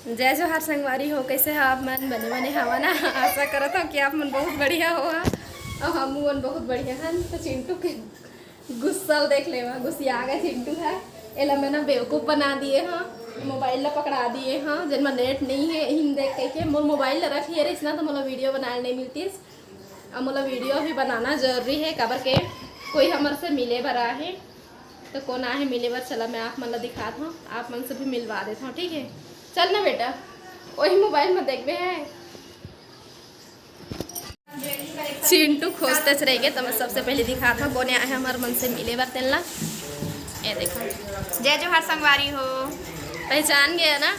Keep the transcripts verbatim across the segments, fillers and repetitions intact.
जय जोहार संगवारी हो, कैसे हो आप मन? बने बने हवा ना? आशा करत हो कि आप मन बहुत बढ़िया हो। और हम मन बहुत बढ़िया हन। तो चिंटू के गुस्सा देख लेवा, गुस्सिया गए चिंटू है। एला मैं ना बेवकूफ बना दिए हाँ, मोबाइल ला पकड़ा दिए हाँ, जेन में नेट नहीं है, हिम देख के, के मोर मोबाइल ला रख लिए रहिस ना, तो मोला वीडियो बनाए नहीं मिलतीस। अब मोला वीडियो भी बनाना जरूरी है, काबर के कोई हमर से मिले बर आहे। तो कौन आहे मिले बर, चला मैं आप मन ला दिखात हूँ, आप मन से भी मिलवा देत हूँ, ठीक है? चल ना बेटा, वही मोबाइल में देखबे है। चिंटू खोजते रह गए, तो मैं सबसे पहले दिखात हूँ कौन आहे हमर मन से मिले बर तेन ला। ये देखो, जय जोहार संगवारी हो। पहचान गया ना?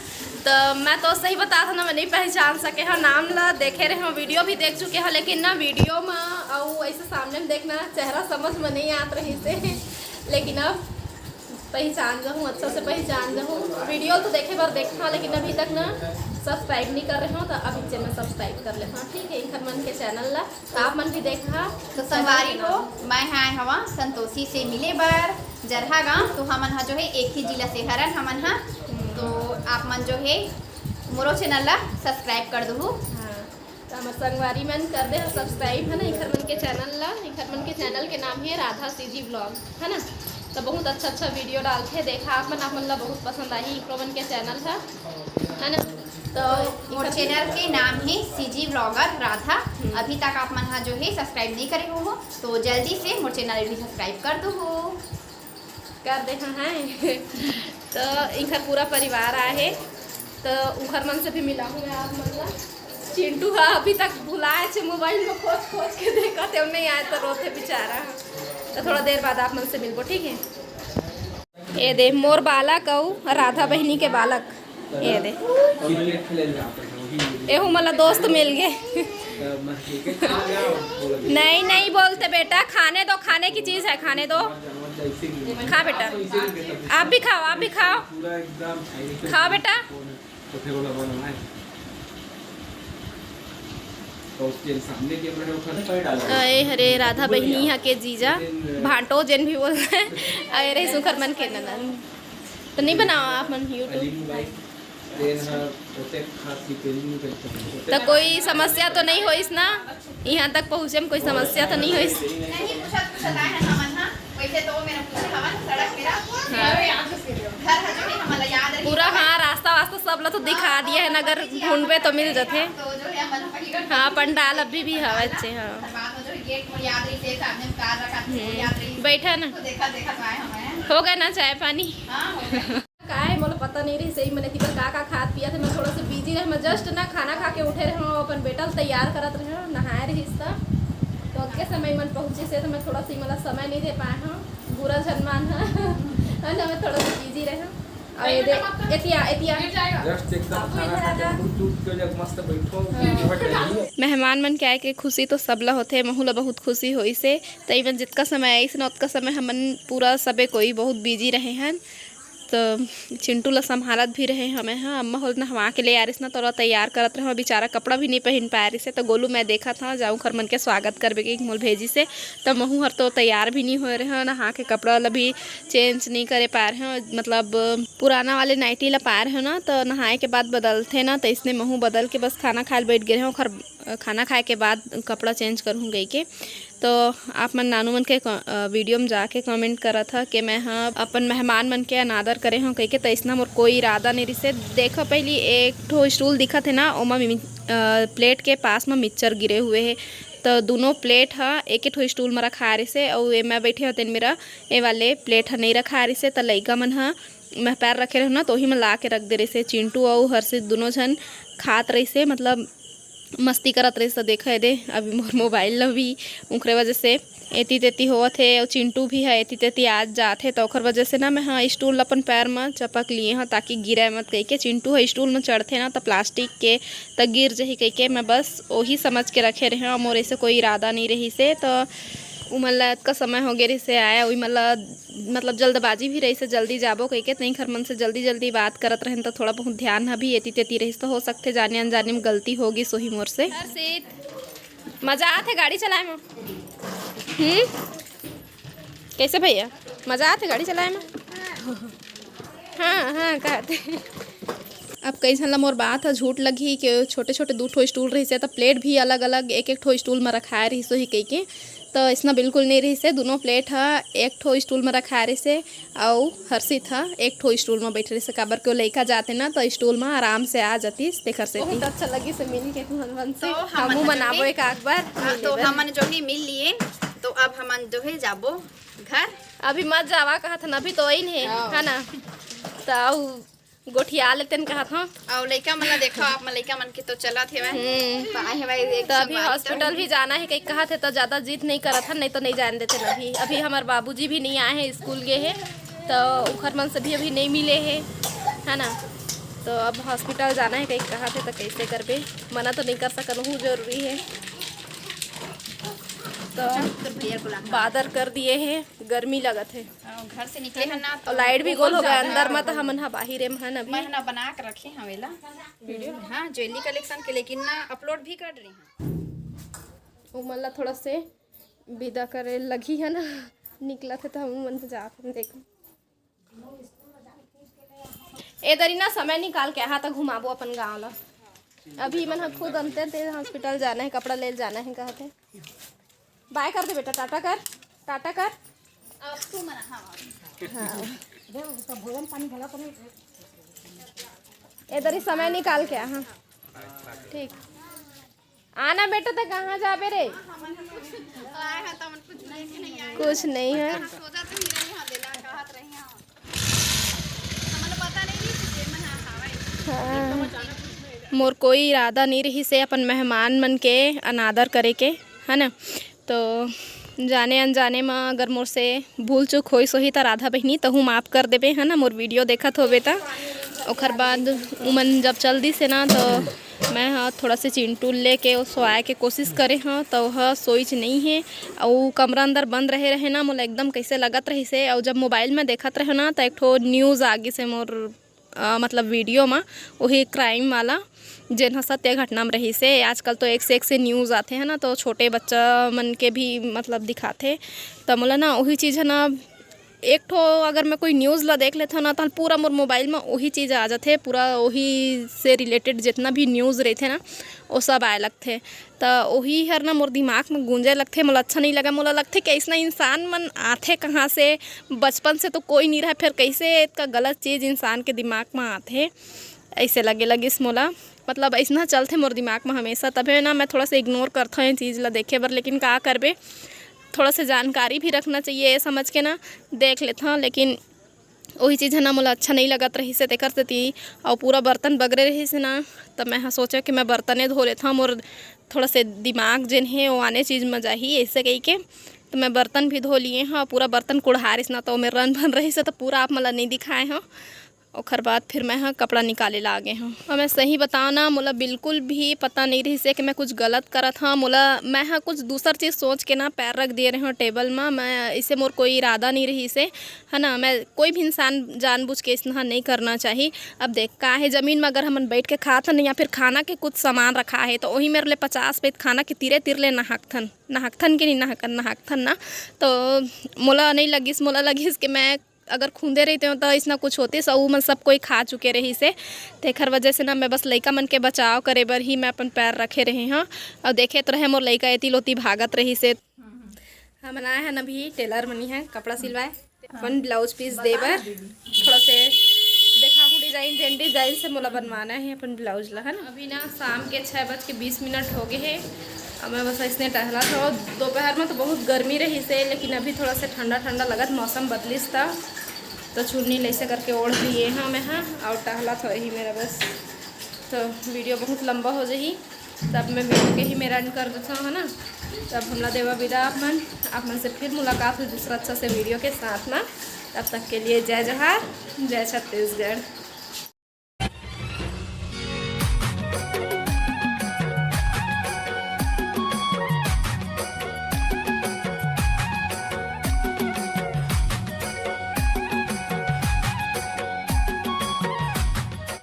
तो मैं तो सही बता था ना, मैं नहीं पहचान सके हो नाम ला, देखे रहे हो, वीडियो भी देख चुके हो, लेकिन ना वीडियो में और ऐसे सामने में देखना चेहरा समझ में नहीं आत रही से। लेकिन अब पहचान जाहूँ, अच्छा से पहचान जाहूँ। वीडियो तो देखे बर देखा, लेकिन अभी तक ना सब्सक्राइब नहीं कर रहे हो, तो अब इच्चे में सब्सक्राइब कर लेता हूँ, ठीक है? इनकर मन के चैनल ला तो आप मन भी देखा। तो संगवारी हो, मैं आए हवा संतोषी से मिले बर जरहा गांव। तो हमन हा जो है एक ही जिला से हरन हमन हा। तो आप मन जो है मोरो चैनल ला सब्सक्राइब कर दू। हाँ, तो हमर संगवारी मन कर दे सब्सक्राइब, है ना, इखर मन के चैनल ला। इखर मन के चैनल के नाम है राधा सीजी व्लॉग, है ना। तो बहुत अच्छा अच्छा वीडियो डालथे, देखा आप मन, आप मन ला बहुत पसंद आही इखरो मन के चैनल है, है ना। तो मोर इखर चैनल के नाम है सीजी व्लॉगर राधा। हम्म। अभी तक आप मन हा जो है सब्सक्राइब नहीं करे हो, तो जल्दी से मोर चैनल भी सब्सक्राइब कर दू। कर दे हाँ है। तो इनका पूरा परिवार आए है, तो उनकर मन से भी मिला हूँ मैं आप मन ला। चिंटू हा अभी तक भुलाए छे, मोबाइल में खोज खोज के देखत हे, नहीं आए तो रोथे बेचारा। तो थोड़ा देर बाद आप मन से मिलबो, ठीक है? ये दे मोर बालक अउ राधा बहिनी के बालक, ये दे, एहू मला दोस्त मिल गए। नहीं, नहीं बोलते बेटा, खाने दो, खाने की चीज है, खाने दो। खा बेटा, आप भी खाओ, आप भी खाओ, खाओ बेटा। अरे हरे राधा बहिनी हा के जीजा, भांटो जेन भी बोलते हैं। अरे सुखर मन के ननद। तो नहीं बनाओ आप मन YouTube? तो कोई समस्या तो नहीं होइस ना? यहाँ तक पहुँचे में कोई समस्या तो नहीं होइस? नहीं, पूछत, पूछत आए हैं हमन, हाँ। वैसे तो वो मेरा पूछे हवन, सड़क मेरा हाँ। घर है जो है, हमला याद रही। पूरा, हाँ, रास्ता वास्ता सब ला तो दिखा दिया है ना, अगर ढूंढबे तो मिल जथे। तो जो है, हमन पहली बार हाँ, पंडाल अभी भी हवा अच्छे, हाँ। बाद में जो गेट में याद रही, से सामने में कार रखा था, वो हम्म, याद रही। बैठा ना। तो देखा, देखा तो आए हम हैं। हो गया ना चाय पानी? हाँ, हो गया। काय मोला पता नहीं रही सही, मैंने तिबर का का खात पिया थे। मैं थोड़ा सा बिजी रहे, मैं जस्ट ना खाना खा के उठे रहे हूँ, अपन बेटा ल तैयार करत रहे हूँ, नहाए रहिस त। तो अतके समय मन पहुँचे से तो मैं थोड़ा सा, मतलब, समय नहीं दे पाए हूँ, बुरा झन मान है ना, मैं थोड़ा सा बिजी रहे हूँ। और ये दे, एतिया, एतिया। जस्ट एकदम खाना खा के मुंह चूप के जब मस्त बैठो, हाँ। मेहमान मन के आए के खुशी तो सबला होथे, महू ला बहुत खुशी होइस हे। तई मन जितका समय आइस ना, ओतका समय हमन पूरा सबे कोई बहुत बिजी रहे हन। तो चिंटू ला संभालत भी रहे हमें, हाँ, अम्मा होल नहवा के ले आ रहिस ना, तोला तैयार करत रहे, बेचारा कपड़ा भी नहीं पहन पाए रहिस हे। तो गोलू मैं देखत हूँ, जाऊँ घर मन के स्वागत करबे के मोल भेजिस हे। तो महू हर तो तैयार भी नहीं होए रहे, नहा के कपड़ा ला भी चेंज नहीं करे पाए रहे, मतलब पुराना वाले नाइटी ला पाए रहे ना, तो नहाए के बाद बदलथे ना, तो इसने महू बदल के बस खाना खाए ल बैठ गए रहे। ओखर खाना खाए के बाद कपड़ा चेंज करहूँ कहिके। तो आप मन नानू मन के क-, अ, वीडियो में जाके कमेंट करत ह कि मैं ह अपन मेहमान मन के अनादर करे हूँ कहिके, तो इसना मोर कोई इरादा नहीं रिसे। देखो, पहली एक ठो स्टूल दिखत है ना, ओमा मि-, अ, प्लेट के पास में मिक्सचर गिरे हुए है, तो दोनों प्लेट ह एक ठो स्टूल में रखा रिसे, अउ ए मैं बैठे होते मेरा ए वाले प्लेट ह नहीं रखा रिसे, तो लइका मन ह मैं पैर रखे रहे ना, तो ओही में ला के रख दे रिसे। चिंटू अउ हर्षित दोनों झन खात रहिसे, मतलब मस्ती करत रहिस। त देखा दे, अभी मोर मोबाइल ल भी उखरे वजह से एती तेती होवत हे, अउ चिंटू भी ह एती तेती आज जात हे, त ओखर वजह से ना मैं ह स्टूल ल अपन पैर म चपक लिए हं, ताकि गिरे मत कहिके। चिंटू ह स्टूल म चढ़थे ना, त प्लास्टिक के, त गिर जही कहिके मैं बस ओही समझ के रखे रहे हं। मोर ऐसे कोई इरादा नहीं रहिस हे, त उमन ल अतका समय हो गे रहिस हे आए, उमन ल मतलब जल्दबाजी भी रहिस हे, जल्दी जाबो कहिके, तई घर मन से जल्दी जल्दी बात करत रहेन, त थोड़ा बहुत ध्यान ह भी एती तेती रहिस, त हो सकथे जाने अनजाने में गलती हो गिस होही मोर से। हर्षित, मजा आथे गाड़ी चलाए में? हम्म, कैसे भैया, मजा आथे गाड़ी चलाए में? हाँ हाँ, कहते। अब कई झन ला मोर बात ह झूठ लगही कि छोटे-छोटे दू ठो स्टूल रहिसे, त प्लेट भी अलग-अलग एक-एक ठो स्टूल म रखाए रहिस होही कहिके। त अइसना बिल्कुल नइ रहिसे, दूनों प्लेट ह एक ठो स्टूल म रखाए रहिसे, अउ हर्षित ह एक ठो स्टूल म बइठे रहिसे, काबर के ओ लइका जाते ना, त स्टूल म आराम से आ जातिस, तेखर सेती। बहुत अच्छा लगिस मिल के तुमन मन से। तो हमन हमू ह जो मनाबो हे एक आध बार, हाँ, मिले तो बर। हमन जो हे मिल लिए, तो अब हमन जो हे जाबो घर। अभी मत जावा कहत हन, अभी तो अइन हे, हाँ। है ना? त अउ गोठिया लेतेन कहत हन। अउ लइका मन ला देखो, आप मन लइका मन के तो चलत हेवय। हम्म। तो आए हेवय एक तो अभी संगवारी तो। हॉस्पिटल भी जाना हे कहिके कहत हे, तो ज्यादा जिद नइ करत हन, नहीं तो नइ जान देतेन अभी। अभी हमर बाबूजी भी नइ आए हे, स्कूल गे हे, तो उखर मन से भी अभी नइ मिले हे, है ना? तो अब हॉस्पिटल जाना हे कहिके कहत हे, तो कइसे करबे? मना तो नइ कर सकन, उहू जरूरी हे। तो अच्छा, तोर भैया को ला। बादर कर दिए हे, गर्मी लगत हे। हाँ, घर से निकले हन ना, तो अउ लाइट भी बहुत गोल हो गया ज्यादा अंदर में, तो हमन ह बाहिरे में हन अभी। मैं ना बना के रखे हवे ला वीडियो, हाँ, ज्वेलरी कलेक्शन के, लेकिन ना अपलोड भी कर रही हूँ। ओमन ला थोड़ा से विदा करे लगही है ना, निकलत हे तो हम मन तो जात हन, देखो। ए दरी ना समय निकाल के हाथ घुमाबो अपन गाँव ला। अभी मन ह खुद अंते ते हॉस्पिटल जाना है, कपड़ा ले जाना है कहत हे। बाय कर दे बेटा, टाटा कर, टाटा कर। अब तू मना, हाँ। हाँ। ए दरी समय निकाल के, हाँ। ठीक। आना बेटा, तो कहाँ जाबे रे? कुछ नहीं है। हाँ। मोर कोई इरादा नहीं रहिसे अपन मेहमान मन के अनादर करे के, है ना? तो जाने अनजाने म अगर मोर से भूल चूक होइस होही, त राधा बहिनी, तहू माफ कर देबे, है ना? मोर वीडियो देखत होबे, त ओखर बाद उमन जब चल दिस हे ना, तो मैं ह थोड़ा से चिंटू लेके ओ सोआए के कोशिश करे हव, त ओह सोइच नइ हे। अउ कमरा अंदर बंद रहे रहे ना, मोला एकदम कइसे लगत रहिस हे। अउ जब मोबाइल में देखत रहे ना, त एक ठो न्यूज़ आ गिस हे मोर, अ, मतलब वीडियो में, वही क्राइम वाला, जेन ह सत्य घटना में रहिस हे। आजकल तो एक से एक से न्यूज़ आथे, है ना, तो छोटे बच्चा मन के भी मतलब दिखाथे। त मोला ना वही चीज़ है ना, एक ठो अगर मैं कोई न्यूज़ ला देख लेथव ना, त पूरा मोर मोबाइल में वही चीज़ आ जाथे, पूरा वही से रिलेटेड जितना भी न्यूज़ रहिथे ना, वो सब आए लगथे। त वही हर ना मोर दिमाग में गूंजे लगथे, मोला अच्छा नहीं लगा। मोला लगथे कि अइसना इंसान मन आथे कहाँ से, बचपन से तो कोई नहीं रहे, फिर कैसे इतना गलत चीज़ इंसान के दिमाग में आथे, ऐसे लगे लगिस मोला। मतलब अइसना चलथे मोर दिमाग में हमेशा, तभे ना मैं थोड़ा सा इग्नोर करथव ये चीज़ ला देखे बर, लेकिन का करबे, थोड़ा सा जानकारी भी रखना चाहिए, ये समझ के ना देख लेथव। लेकिन वही चीज़ है ना मोला अच्छा नहीं लगत रहिस हे, तेकर सेती। अउ पूरा बर्तन बगरे रहिस हे ना, त मैं ह सोचा कि मैं बर्तने धो लेथव, मोर थोड़ा से दिमाग जेन हे वो आने चीज़ में जाही, ऐसे कही के। तो मैं बर्तन भी धो लिए हव, पूरा बर्तन कुड़हारिस ना, तो ओमे रन भन रहिस हे, तो पूरा आप मन ला नहीं दिखाए हव। ओखर बाद फिर मैं ह कपड़ा निकाले ला आगे हव। अउ मैं सही बताओ ना, मोला बिल्कुल भी पता नहीं रहिस हे कि मैं कुछ गलत करत हव। मोला, मैं ह कुछ दूसर चीज़ सोच के ना पैर रख दिए रहे हव टेबल में। मैं, इसे मोर कोई इरादा नहीं रहिस हे, है ना। मैं, कोई भी इंसान जानबूझ के इसना नहीं करना चाहिए। अब देख, का है, जमीन में अगर हमन बैठ के खात हन या फिर खाना के कुछ सामान रखा है, तो वही मेरे ले पचास पेट खाना के तीरे तीर ले नहाकथन, नहाकथन के नहीं नहाकन, नहाकथन ना। तो मोला नहीं लगिस, मोला लगिस कि मैं अगर खुंदे रहिते हो तो इसना कुछ होतिस, अउ मन सब कोई खा चुके रहिस हे। तेखर वजह से ना मैं बस लइका मन के बचाव करे बर ही मैं अपन पैर रखे रहे हव। अउ देखे तो रहे मोर लइका एती लोती भागत रहिस हे। हमन आए हन अभी टेलर मनी है कपड़ा सिलवाए, अपन ब्लाउज पीस दे बर। थोड़ा से देखा हूँ डिजाइन, जेन डिजाइन से मोला बनवाना है अपन ब्लाउज ला, है ना। अभी ना शाम के छः बज के बीस मिनट हो गए हैं। अब मैं बस ऐसने टहलत हव। दोपहर में तो बहुत गर्मी रहिस हे, लेकिन अभी थोड़ा से ठंडा ठंडा लगत, मौसम बदलिस त, तो चुन्नी लैसे करके ओढ़ लिए हव मैं ह, अउ टहलत हव यही मेरा बस। तो वीडियो बहुत लंबा हो जाही, तब मैं वीडियो के ही मेरा एंड कर देता हूँ, है ना। तब हमला देवा विदा आप मन, आप मन से फिर मुलाकात हुई दूसरा अच्छा से वीडियो के साथ में। तब तक के लिए जय जोहार, जय छत्तीसगढ़।